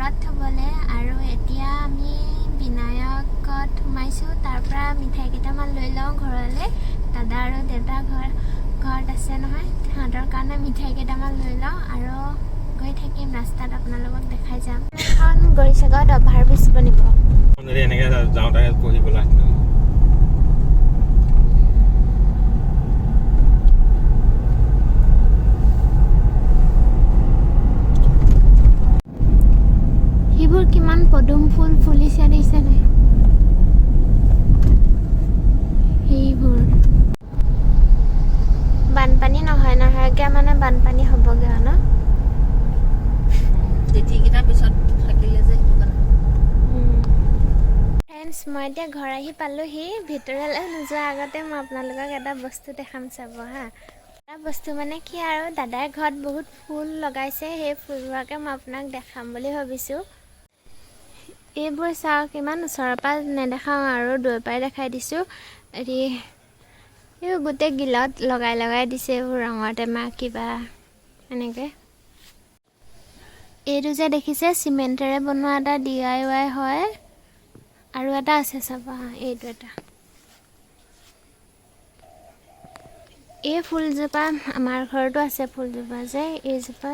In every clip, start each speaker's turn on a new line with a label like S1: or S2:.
S1: ঘৰত থ'বলৈ। আৰু এতিয়া আমি বিনায়কত সোমাইছোঁ, তাৰ পৰা মিঠাই কেইটামান লৈ লওঁ ঘৰলৈ। দাদা আৰু দেউতা ঘৰত আছে নহয়, সিহঁতৰ কাৰণে মিঠাই কেইটামান লৈ লওঁ আৰু গৈ থাকিম। ৰাস্তাত আপোনালোকক দেখাই যাম। এখন গৌৰীসাগৰত অভাৰ ব্ৰিজ বনিব।
S2: যদি এনেকে যাওঁতে পঢ়ি গ'লা।
S1: সেইবোৰ কিমান পদুম ফুল ফুলিছে দেখিছে নাই? সেইবোৰ বানপানী নহয় নহয়কে মানে বানপানী হ'বগে ন।
S3: জেঠীকেইটাৰ পিছত থাকিলে যে, সেইটো কাৰণে।
S1: ফ্ৰেণ্ডছ, মই এতিয়া ঘৰ আহি পালোহি। ভিতৰলৈ নোযোৱাৰ আগতে মই আপোনালোকক এটা বস্তু দেখাম, চাব হা। এটা বস্তু মানে কি আৰু, দাদাই ঘৰত বহুত ফুল লগাইছে, সেই ফুলবোৰকে মই আপোনাক দেখাম বুলি ভাবিছোঁ। এইবোৰ চাওক, ইমান ওচৰৰ পৰা নেদেখাওঁ আৰু দূৰৰ পৰাই দেখাই দিছোঁ। হেৰি, এইবোৰ গোটেই গিলত লগাই লগাই দিছে, এইবোৰ ৰঙৰ টেমা কিবা এনেকৈ। এইটো যে দেখিছে, চিমেণ্টেৰে বনোৱা এটা ডিআইৱাই হয়। আৰু এটা আছে, চাবা, এইটো এটা। এই ফুলজোপা আমাৰ ঘৰতো আছে। ফুলজোপা যে এইজোপা,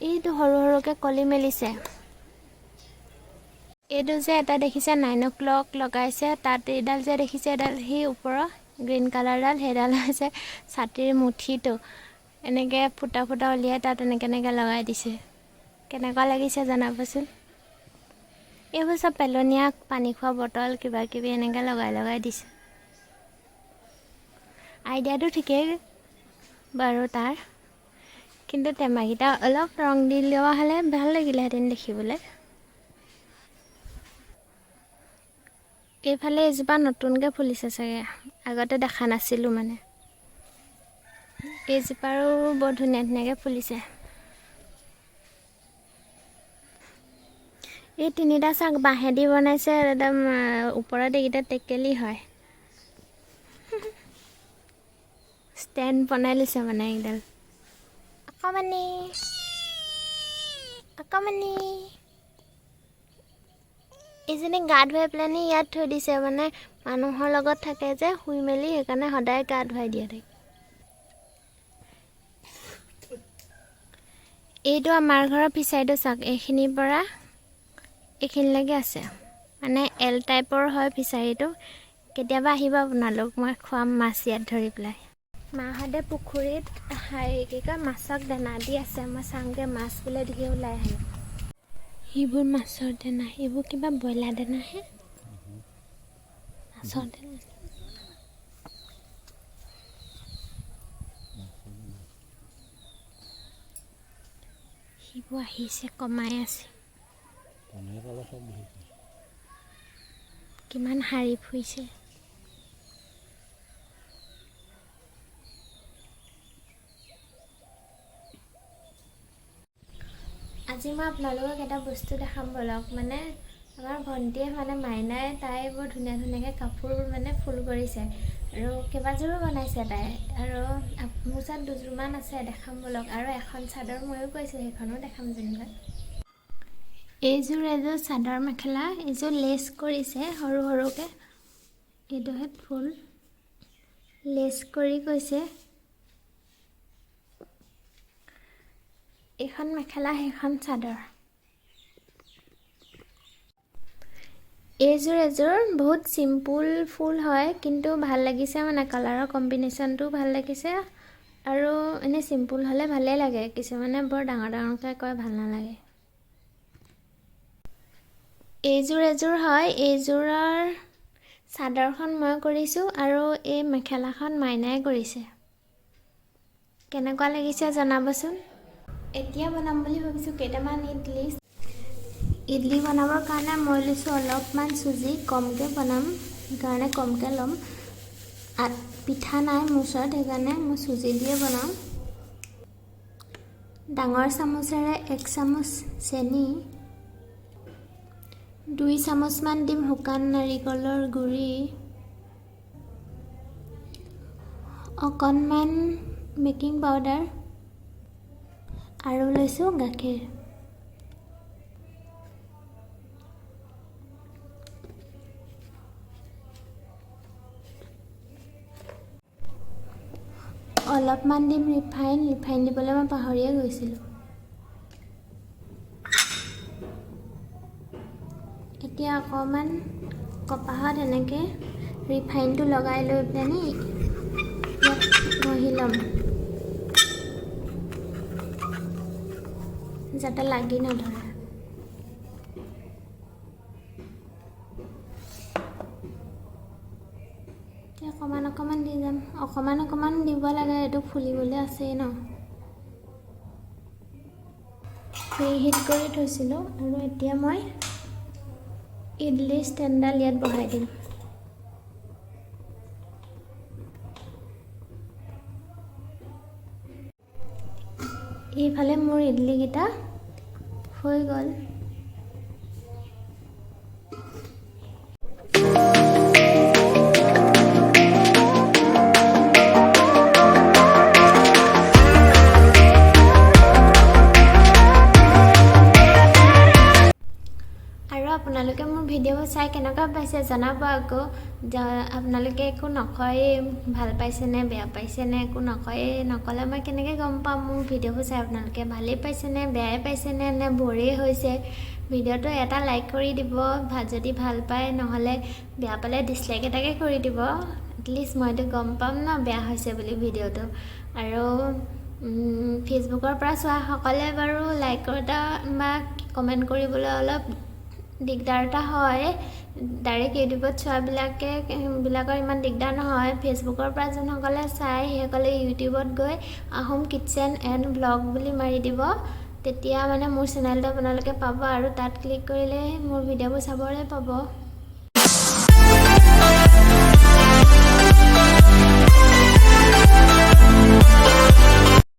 S1: এইটো সৰু সৰুকৈ কলি মেলিছে। এইটো যে এটা দেখিছে, 9 অ' ক্লক লগাইছে তাত। এইডাল যে দেখিছে, এডাল সেই ওপৰৰ গ্ৰীণ কালাৰডাল, সেইডাল হৈছে ছাতিৰ মুঠিটো। এনেকৈ ফুটা ফুটা উলিয়াই তাত এনেকৈ এনেকৈ লগাই দিছে। কেনেকুৱা লাগিছে জনাবচোন। এইবোৰ চব পেলনীয়া পানী খোৱা বটল কিবা কিবি এনেকৈ লগাই লগাই দিছে। আইডিয়াটো ঠিকেই বাৰু তাৰ, কিন্তু টেমাকেইটা অলপ ৰং দি লোৱা হ'লে ভাল লাগিলেহেঁতেন দেখিবলৈ। এইফালে এজোপা নতুনকৈ ফুলিছে চাগে, আগতে দেখা নাছিলোঁ মানে। এইজোপাৰো বৰ ধুনীয়া ধুনীয়াকৈ ফুলিছে। এই তিনিটা চাক বাঁহেদি বনাইছে একদম, ওপৰত এইকেইটা টেকেলি হয়। ষ্টেণ্ড বনাই লৈছে মানে এইডাল। অকমানি অকমানি এইজনী গা ধুৱাই পেলানি ইয়াত থৈ দিছে। মানে মানুহৰ লগত থাকে যে শুই মেলি, সেইকাৰণে সদায় গা ধুৱাই দিয়ে তাইক। এইটো আমাৰ ঘৰৰ ফিচাৰীটো চাওক, এইখিনিৰ পৰা এইখিনিলৈকে আছে। মানে এল টাইপৰ হয় ফিচাৰীটো। কেতিয়াবা আহিব আপোনালোক, মই খুৱাম মাছ ইয়াত ধৰি পেলাই। মাহঁতে পুখুৰীত হেৰি কি কয়, মাছক দানা দি আছে। মই চাওঁগৈ, মাছ বোলে ধেৰ ওলাই আহে। সেইবোৰ মাছৰ দানা, এইবোৰ কিবা ব্ৰইলাৰ দানাহে, মাছৰ দানা। সেইবোৰ আহিছে, কমাই আছে। কিমান শাৰী ফুৰিছে। আজি মই আপোনালোকক এটা বস্তু দেখাম ব'লক। মানে আমাৰ ভণ্টিয়ে, মানে মাইনাই, তাই বৰ ধুনীয়া ধুনীয়াকৈ কাপোৰ মানে ফুল কৰিছে আৰু কেইবাযোৰো বনাইছে তাই। আৰু মোৰ ওচৰত দুযোৰমান আছে, দেখাম ব'লক। আৰু এখন চাদৰ ময়ো কৰিছোঁ, সেইখনো দেখাম যেনিবা। এইযোৰ এযোৰ চাদৰ মেখেলা। এইযোৰ লেচ কৰিছে সৰু সৰুকৈ, এইটোহেঁত ফুল লেচ কৰি কৈছে। এইখন মেখেলা, সেইখন চাদৰ। এইযোৰ এযোৰ বহুত চিম্পুল ফুল হয়, কিন্তু ভাল লাগিছে, মানে কালাৰৰ কম্বিনেশ্যনটোও ভাল লাগিছে। আৰু এনেই চিম্পুল হ'লে ভালেই লাগে, কিছুমানে বৰ ডাঙৰ ডাঙৰকৈ কয়, ভাল নালাগে। এইযোৰ এযোৰ হয়। এইযোৰৰ চাদৰখন মই কৰিছোঁ আৰু এই মেখেলাখন মাইনাই কৰিছে। কেনেকুৱা লাগিছে জনাবচোন। এতিয়া বনাম বুলি ভাবিছোঁ কেইটামান ইডলি। ইডলি বনাবৰ কাৰণে মই লৈছোঁ অলপমান চুজি, কমকৈ বনাম সেইকাৰণে কমকৈ ল'ম। পিঠা নাই মোৰ ওচৰত, সেইকাৰণে মই চুজি দিয়ে বনাম। ডাঙৰ চামুচেৰে 1 চামুচ চেনি, 2 চামুচমান দিম শুকান নাৰিকলৰ গুড়ি, অকণমান বেকিং পাউডাৰ আৰু লৈছোঁ গাখীৰ। অলপমান দিম ৰিফাইন। ৰিফাইন দিবলৈ মই পাহৰিয়ে গৈছিলোঁ। এতিয়া অকণমান কপাহত এনেকৈ ৰিফাইনটো লগাই লৈ পেলানি ইয়াত ঘঁহি ল'ম, যাতে লাগি নধৰে। এতিয়া অকণমান অকণমান দি যাম। অকণমান অকণমান দিব লাগে, এইটো ফুলিবলৈ আছেই ন। প্ৰি হিট কৰি থৈছিলোঁ আৰু এতিয়া মই ইডলি ষ্টেণ্ডডাল ইয়াত বহাই দিম। এইফালে মোৰ ইডলিকেইটা হৈ গ'ল। আৰু আপোনালোকে মোৰ ভিডিঅ'বোৰ চাই কেনেকুৱা পাইছে জনাব আকৌ। আপোনালোকে একো নকয়েই, ভাল পাইছেনে বেয়া পাইছেনে একো নকয়েই। নক'লে মই কেনেকৈ গম পাম মোৰ ভিডিঅ'বোৰ চাই আপোনালোকে ভালেই পাইছেনে বেয়াই পাইছেনে নে ব'ৰেই হৈছে। ভিডিঅ'টো এটা লাইক কৰি দিব যদি ভাল পায়, নহ'লে বেয়া পালে ডিছলাইক এটাকে কৰি দিব। এটলিষ্ট মইতো গম পাম ন বেয়া হৈছে বুলি ভিডিঅ'টো। আৰু ফেচবুকৰ পৰা চোৱাসকলে বাৰু লাইক এটা বা কমেণ্ট কৰিবলৈ অলপ দিগদাৰ এটা হয়। ডাইৰেক্ট ইউটিউবত চোৱাবিলাকৰ ইমান দিগদাৰ নহয়। ফেচবুকৰ পৰা যোনসকলে চায় সেইসকলে ইউটিউবত গৈ আহোম কিটচেন এণ্ড ব্লগ বুলি মাৰি দিব, তেতিয়া মানে মোৰ চেনেলটো আপোনালোকে পাব আৰু তাত ক্লিক কৰিলে মোৰ ভিডিঅ'বোৰ চাবলৈ পাব।